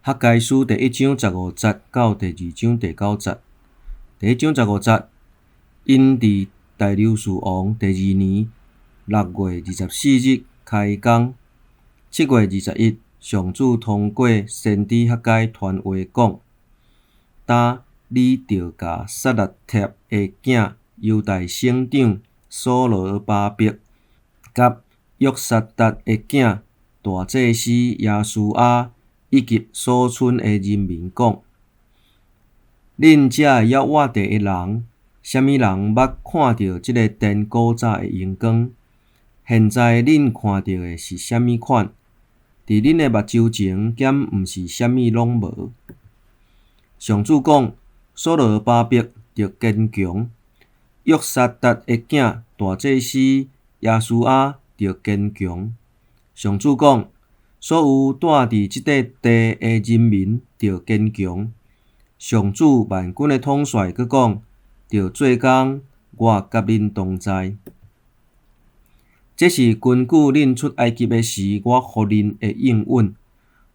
哈該書第一章十五節到第二章第九節。第一章十五節，𪜶佇大流士王第二年6月24日開工。7月21，上主通過先知哈該傳話講：今你著共撒辣鐵的囝猶大省長所羅巴伯，佮約撒達的囝大祭司耶書亞，以及所賰的人民講：恁遮會猶活著的人，啥物人捌看著這个殿古早的榮光？現在恁看著的是啥物款？佇恁的目睭前，敢毋是啥物攏無？上主講：所羅巴伯著堅強，約撒達的囝大祭司耶書亞著堅強。上主講：所有住佇這塊地的人民著堅強。上主萬軍的統帥閣講：著做工，我佮恁同在。這是根據恁出埃及的時，我予恁的應允。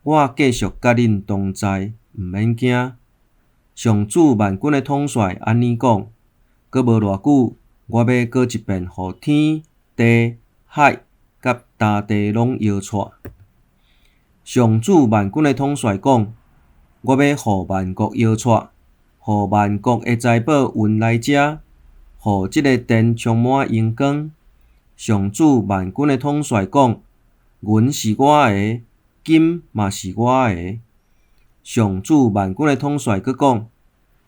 我繼續佮恁同在，毋免驚。上主萬軍的統帥按呢講：閣無偌久，我欲閣一遍予天、地、海佮大地攏搖掣。上主萬軍的統帥講：我欲予萬國搖掣，予萬國的財寶運來遮，予這个殿充滿榮光。上主萬軍的統帥講：銀是我的，金嘛是我的。上主萬軍的統帥閣講：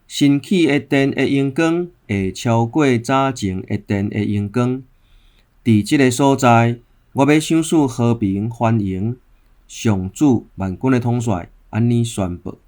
新起的殿的榮光會超過早前的殿的榮光。佇這个所在，我欲賞賜和平繁榮。上主萬軍的統帥按呢宣布。